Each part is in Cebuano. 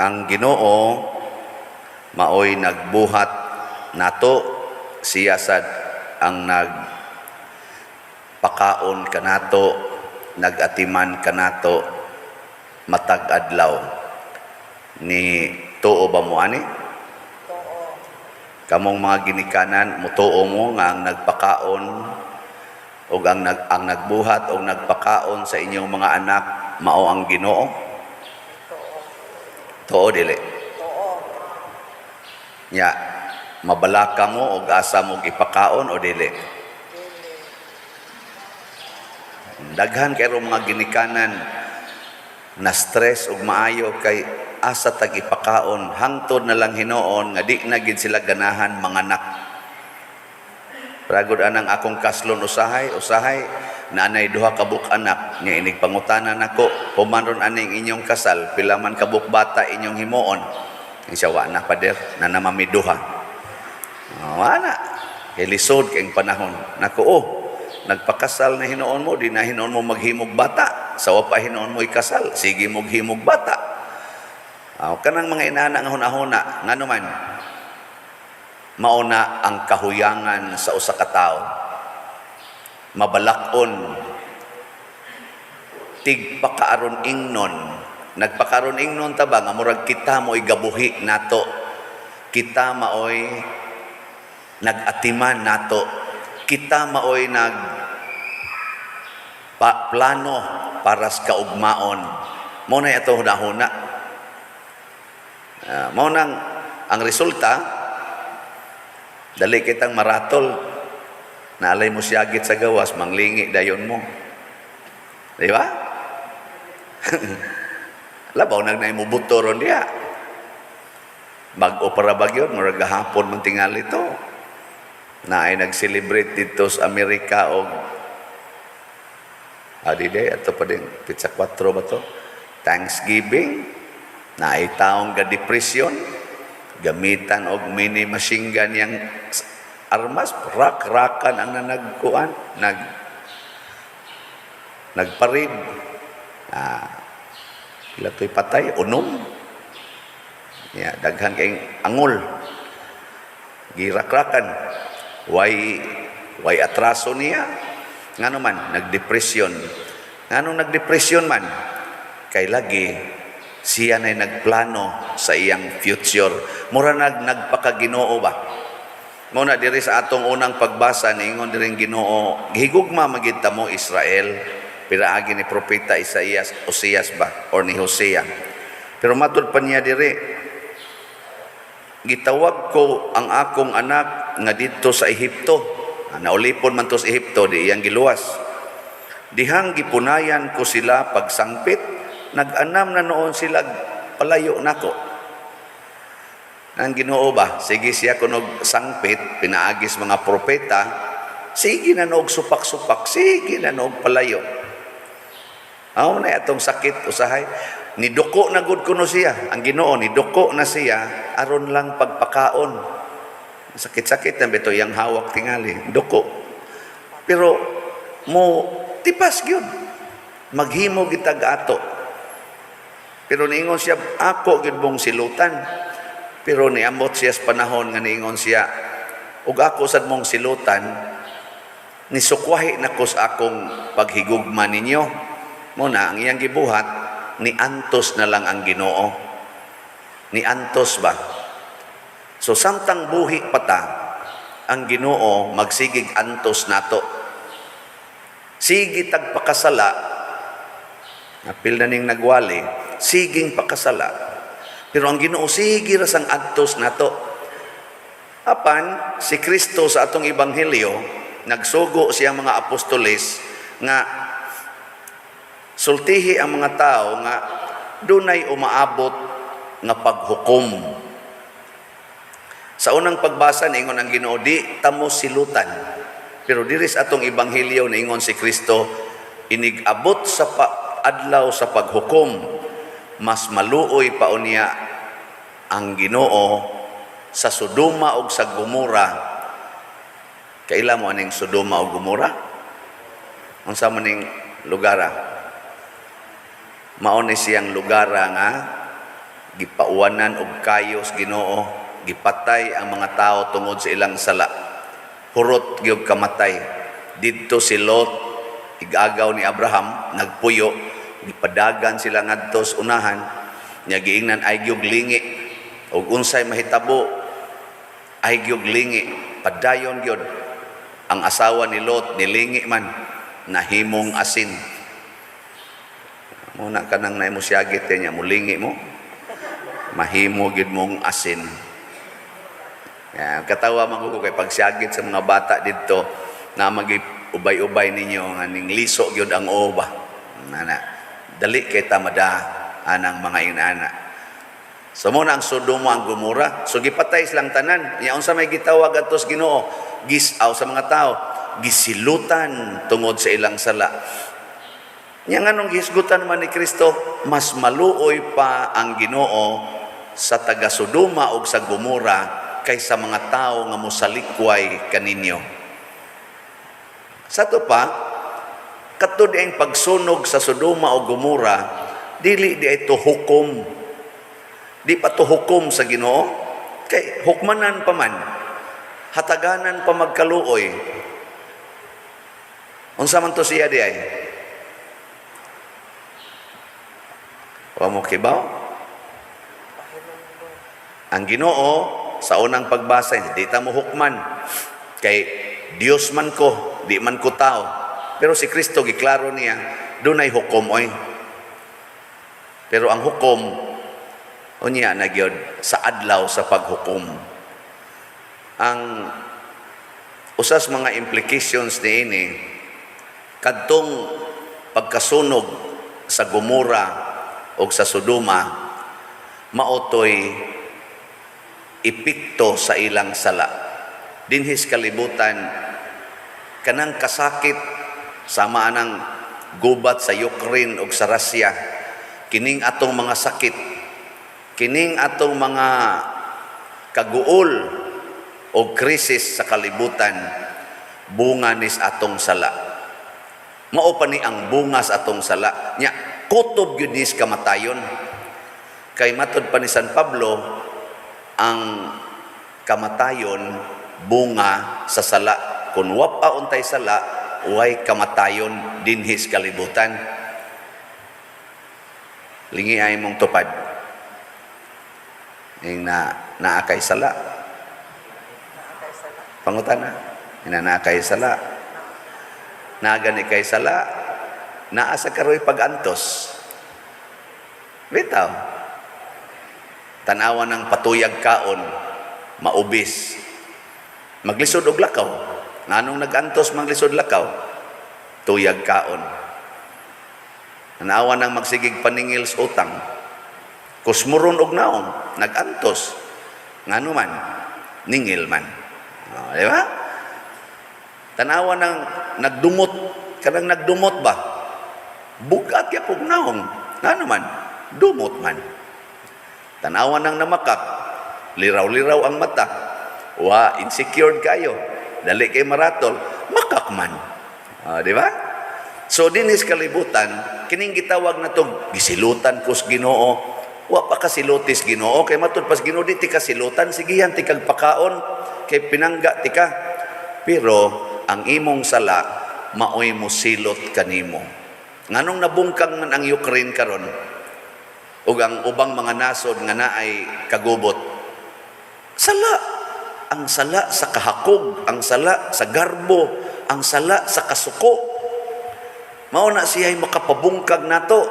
Ang Ginoo maoy nagbuhat nato, siya sad ang nagpakaon kanato, nagatiman kanato matag adlaw. Ni tuo ba mo ani? Tuo. Kamong mga ginikanan, mutuo mo nga ang nagpakaon ug ang nagbuhat og nagpakaon sa inyong mga anak mao ang Ginoo? Tuo. Tuo, dili? Tuo. Nya, mabalaka mo og asa mo ipakaon o dili? Dili. Daghan kay mga ginikanan na stress og maayo kay asa tag ipakaon, hangtod na lang hinuon nga di na gid sila ganahan manganak. Ragod anang akong kaslon, usahay usahay naanay duha ka buok anak nya. Inig pangutana nako, "Human ron aning inyong kasal, pila man ka buok bata inyong himuon?" Siya, "Wa na, pader, na namami duha." Oh, wa na kay lisod kay panahon nako. Oh, nagpakasal na hinuon mo, di na hinuon mo maghimog bata. Sa wa pa hinuon mo ikasal, sige mo himog bata. Ah, kanang mga inana nga hunahuna, ngano man mauna ang kahuyangan sa usa ka tawo, mabalakon, tigpakaaron ingnon. Nagpakaron ingnon ta ba nga murag kita mo'y gabuhi nato, kita maoy nag-atiman nato, kita maoy nag plano para sa kaugmaon mo na ato hunahuna. Mao nang ang resulta, dali kitang maratol. Naalay mo siyagit sa gawas, manglingi dayon mo, di ba? Labaw nag na mo buto ron diya. Bag-o para bagyon, murag gahapon man tingali to. Na ay nag-celebrate dito sa Amerika og adi day ato pa din petsa 4 ba to? Thanksgiving, na ay taong ga depression, gamitan og mini machine gun yang armas, rak-rakan ang nanagkuan, nagparid. Pila to'y patay? 6. Ya, daghan kayong angol. Girakrakan. Way atraso niya. Ngano man, nagdepresyon. Ngano nagdepresyon man? Kay lagi siya na'y nagplano sa iyang future. Mura nagpakaginoo ba? Mao na diri sa atong unang pagbasa, niingon diri ang Ginoo, "Gihigugma magid ta mo, Israel," pinaagi ni propeta Isaías, Osias ba or ni Hosea. Pero matud pa niya diri, "Gitawag ko ang akong anak nga didto sa Ehipto." Naulipon man to sa Ehipto, di iyang giluwas. "Dihang gipunayan ko sila pagsangpit, nag-anam na noon sila palayo nako." Ang Ginoo ba, sige siya kunog sangpit, pinaagis mga propeta, sige na noog supak-supak, sige na noog palayo. Aw na atong sakit usahay. Niduko na gud kuno siya. Ang Ginoo niduko na siya aron lang pagpakaon. Sakit-sakit na bito yang hawak tingali, duko. Pero mo tipas gyud. Maghimo gitag ato. Pero niingon siya, "Ako gyud mong silutan." Pero niamot siya sa panahon nga niingon siya, "Ug ako sad mong silutan, nisukwahi na ko sa akong paghigugma ninyo." Mo na ang iyang gibuhat, ni antos na lang ang Ginoo. Ni antos ba? So samtang buhi pa ta, ang Ginoo magsigig antos nato. Sige tagpakasala, apil na ning nagwali, siging pakasala. Pero ang Ginoo sige ra sang antos nato. Apan si Kristo sa atong ebanghelyo, nagsugo siya mga apostoles nga sultihi ang mga tao nga dunay umaabot nga paghukom. Sa unang pagbasa, niingon ang Ginoo, "Di tamo silutan." Pero diri sa atong ebanghelyo, niingon si Kristo, inig-abot sa adlaw sa paghukom, mas maluoy pa unya ang Ginoo sa Sodoma ug sa Gomora. Kaila mo aning Sodoma ug Gomora? Unsa man ning lugara? Mao ni siyang lugar nga Gipauwanan og kayos Ginoo, gipatay ang mga tao tungod sa ilang sala. Hurot gyud kamatay. Didto si Lot, igagaw ni Abraham, nagpuyo, gipadagan sila ngadto sa unahan, nya giingnan ay gyud lingi ug unsay mahitabo ay gyud lingi, padayon gyud. Ang asawa ni Lot nilingi man, nahimong asin. Muna kanang na mo siyagit niya, mulingi mo, mahimo gyud mong asin. Yan, katawa man ko kay pagsiyagit sa mga bata didto na magi ubay-ubay ninyo nga ning liso gyud ang uba. Nana, dali kay tamada anang mga inana. So mo na ang Sodoma, ang Gomora. So gipatay silang tanan. Nya unsa may gitawag adto sa Ginoo? Gisaw sa mga tao, gisilutan tungod sa ilang sala. Nya nganong gihisgutan man ni Kristo, mas maluoy pa ang Ginoo sa taga Sodoma ug sa Gomora kaysa mga tao nga mosalikway kaninyo. Sa to pa, katud ang pagsunog sa Sodoma o Gomora, dili di ito hukom. Di pa to hukom sa Ginoo. Kay hukmanan pa man, hataganan pa magkaluoy. Unsa man to siya di ay? Wa mo kibaw? Pahinungdon. Ang Ginoo sa unang pagbasa, di ta mo hukman. Kay Dios man ko, di man ko tao. Pero si Kristo giklaro niya, dunay hukom oy. Pero ang hukom unya na gyud sa adlaw sa paghukom. Ang usas mga implications niini, kadtong pagkasunog sa Gomora o sa Sodoma, maotoy epekto sa ilang sala. Dinhis kalibutan, kanang kasakit sama anang gubat sa Ukraine ug sa Russia, kining atong mga sakit, kining atong mga kaguol o krisis sa kalibutan, bunga nis atong sala. Mao pa ni ang bunga sa atong sala. Nya, kutob gyud nis kamatayon. Kay matod pa ni San Pablo, ang kamatayon bunga sa sala. Kung wa pa untay sala, way kamatayon dinhis kalibutan. Lingi ay mong tupad. Ing na naa kay sala. Naa kay sala. Pangutana. Ina naa kay sala. Naa gani kay sala. Naa sa karoy pag-antos. Bitaw. Tanawa ng patuyag kaon, maubis. Maglisod og lakaw. Nganong nag-antos maglisod lakaw? Tuyag kaon. Tanawa ng magsigig paningil sa utang. Kusmuron og naong, nag-antos. Ngano man, ningil man. O, di ba? Tanawa ng nagdumot, kanang nagdumot ba? Bugat ya pug naong. Ngano man, dumot man. Tanawa ng namakak, liraw-liraw ang mata. Wa, insecure kayo. Dali kay maratol, makak man. O, di ba? So dinis kalibutan, kining gitawag na to, gisilutan ko sa Ginoo. Wa pa kasilutis Ginoo kay matud pas Ginoo di ti kasilutan, sigihan ti kag pakaon kay pinangga ti ka. Pero ang imong sala maoy mosilot kanimo. Nganong nabungkang man ang Ukraine karon ug ang ubang mga nasod nga naay kagubot? Sala. Ang sala sa kahakog, ang sala sa garbo, ang sala sa kasuko. Mao na siya'y makapabungkag nato.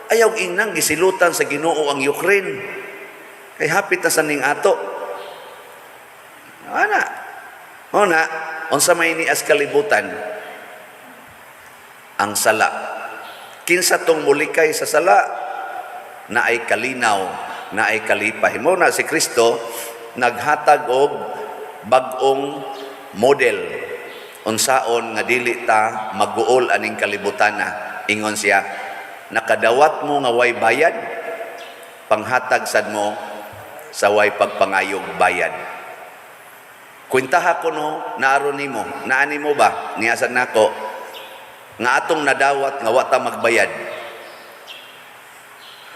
Ayaw inang gisilutan sa Ginoo ang Ukraine. Kay hapit na sa ning ato. Ana. Mao na, unsa may nias kalibutan? Ang sala. Kinsa tong mulikay sa sala, naay kalinaw, naay kalipay. Mao na si Kristo naghatag og bag-ong model unsaon nga dili ta maguol aning kalibutana. Ingon siya, nakadawat mo nga way bayad, panghatag sad mo sa way pagpangayog bayad. Kwentaha ko no, naaro nimo, naani mo ba? Niya sad nako nga atong nadawat nga wa ta magbayad.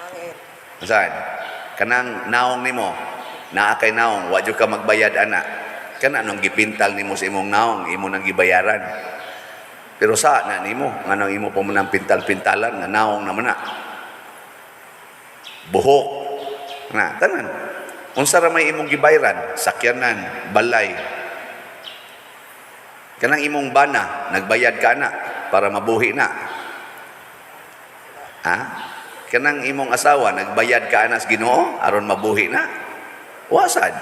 Hangin. Saan? Kanang naong nimo, naa kay naong, wa jud ka magbayad ana. Kana nung gipintal nimo sa imong naong, imo nang gibayaran. Pero sa na nimo, nganong imo pa man ang pintal-pintalan nga naong naman na. Buhok. Na, tanan. Unsa ra may imong gibayaran? Sakyanan, balay. Kanang imong bana, nagbayad ka na para mabuhi na. Ha? Kanang imong asawa, nagbayad ka na sa Ginoo aron mabuhi na. Wa sad.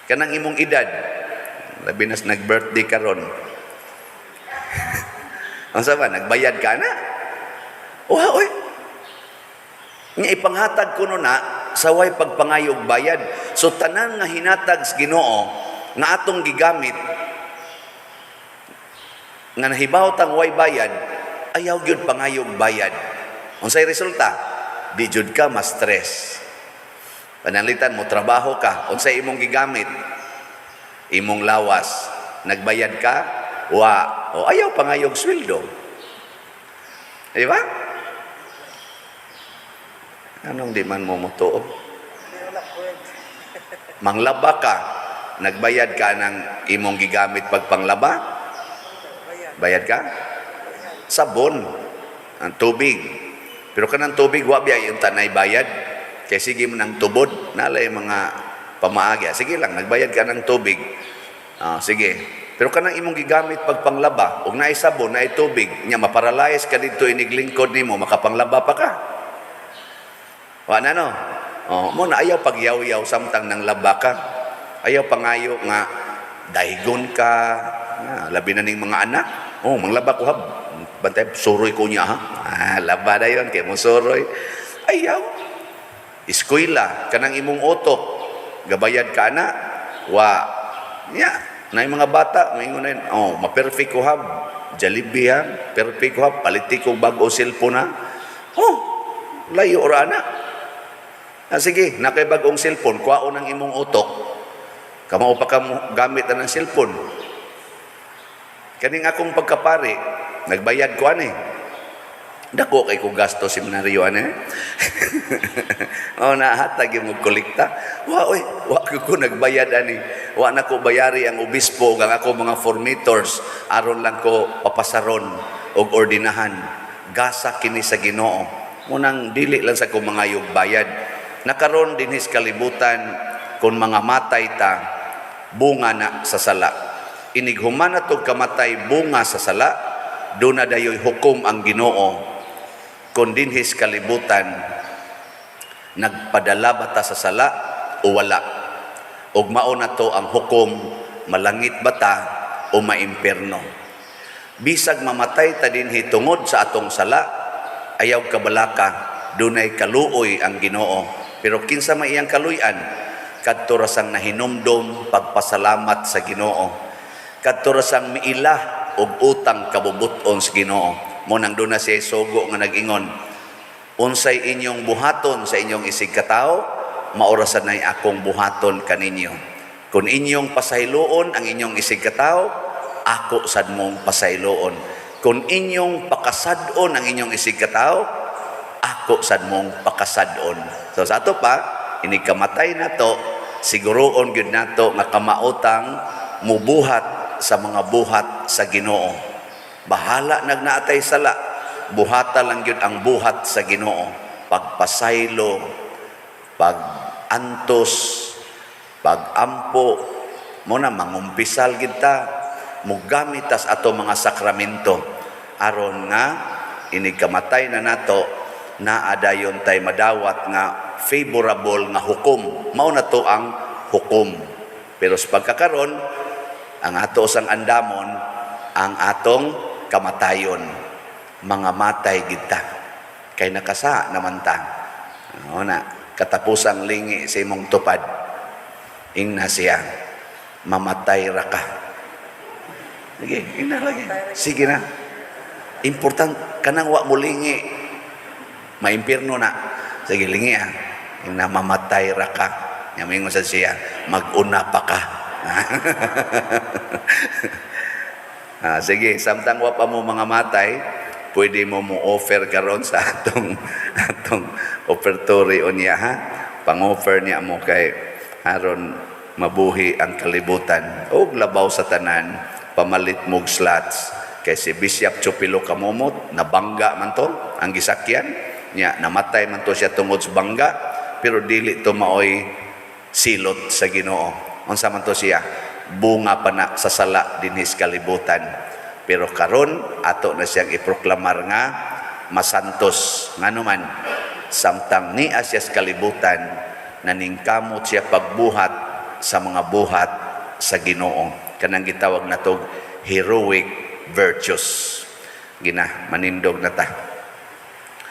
Kanang imong edad, labi nas nag-birthday karon. Unsa ba, nagbayad ka na? Wa oy. Nga ipanghatag kuno na sa way pagpangayog bayad. So tanan nga hinatag sa Ginoo nga atong gigamit nga nahibaw tang way bayad, ayaw gyud pangayog bayad. Unsay resulta? Di jud ka ma-stress. Pananglitan mo trabaho ka, unsay imong gigamit? Imong lawas. Nagbayad ka? Wa. O ayaw pangayog sweldo. Di ba? Anong di man mo motuo? Hindi, wala kwent. Manglaba ka, nagbayad ka ng imong gigamit pagpanglaba? Bayad. Bayad ka? Sabon, ang tubig. Pero kanang tubig, wa biya yung tanay bayad. Kay sige mo ng tubod, nalay mga pamaagi. Sige lang, nagbayad ka ng tubig. Ah, sige. Pero kanang imong gigamit pagpanglaba, ug naay sabon, naay tubig, nya maparalyze ka dito iniglingkod nimo, makapanglaba pa ka. Wa na, no? Oh, mo na ayaw pagyaw-yaw samtang nang laba ka. Ayaw pangayo nga daigon ka, nga, labi na ning mga anak. Oh, manglaba ko ha. Bantay suroy ko niya ha. Ah, laba dayon kay mo suroy. Ayaw. Eskwela kanang imong utok. Gabayad ka na. Wa. Nya, na mga bata maingon na yun, oh, ma-perfect ko ha. Jollibee ha, perfect ko ha, paliti ko bag-o cellphone ha. Oh, layo ra na. Ah, sige, nakay bag-ong cellphone, kuhaon ang imong utok. Kamao pa ka mo gamit na ng cellphone. Kaning akong pagkapari, nagbayad ko ani. Dako kay ko gasto seminaryo ani. Oh, nahatag yung kolekta. Wa oy, wa ko ko nagbayad ani. Wa na ko bayari ang obispo ug ang ako mga formators aron lang ko papasaron og ordinahan. Gasa kini sa Ginoo. Munang dili lang sa ko mangayog bayad. Nakaron dinhis kalibutan kung mga matay ta, bunga na sa sala. Inig human na tog kamatay, bunga sa sala, do na dayoy hukom ang Ginoo. Kung dinhis kalibutan, nagpadala ba ta sa sala o wala? Ug mao na to ang hukom, malangit ba ta o maimpierno? Bisag mamatay ta dinhi tungod sa atong sala, ayaw kabalaka, dunay kaluoy ang Ginoo. Pero kinsa may iyang kaluyan? Kadto ra sang nahinumdom pagpasalamat sa Ginoo. Kadto ra sang miila og utang kabubut-on sa Ginoo. Mo nang duna siya sugo nga nag-ingon, "Unsay inyong buhaton sa inyong isig katawo, maura sad nay akong buhaton kaninyo. Kung inyong pasayloon ang inyong isig katawo, ako sad mong pasayloon. Kung inyong pakasad-on ang inyong isig katawo, ako sad mong pakasad-on." So sa ato pa, inig kamatay na to, siguroon gyud nato nga kamaotang mubuhat sa mga buhat sa Ginoo. Bahala nagnaatay sala, buhata lang gyud ang buhat sa Ginoo. Pagpasaylo, pag-antos, pag-ampo, mo na mangumpisal gid ta, mugamit tas ato mga sakramento aron nga inig kamatay na nato, naa dayon tay madawat nga favorable nga hukom. Mao na to ang hukom. Pero sa pagkakaron, ang ato sang andamon ang atong kamatayon. Mga matay kita kay nakasa naman ta. Ano na katapusang lingi sa imong tupad, ingna siya, "Mamatay ra ka." Sige, ingna lagi, sige na. Important kanang wa mo lingi, maimpirno na. Sige, lingi ah. Ingna, "Mamatay ra ka." Nya moingon sa siya, "Mag-una pa ka." Ah, sige, samtang wa pa mo mga matay, pwede mo mo offer karon sa atong offertory unya ha. Pang-offer niya mo kay aron mabuhi ang kalibutan. Og labaw sa tanan, pamalit mog slots. Kay si Bishop Chupilo Camomot, nabangga man to ang gisakyan. Nya, namatay man to siya tungod sa bangga, pero dili to maoy silot sa Ginoo. Unsa man to siya? Bunga pa na sa sala dinhi sa kalibutan. Pero karon ato na siyang iproklamar nga masantos. Ngano man, samtang nia siya sa kalibutan, naningkamot siya pagbuhat sa mga buhat sa Ginoo. Kanang gitawag natog heroic virtues. Gina, manindog na ta.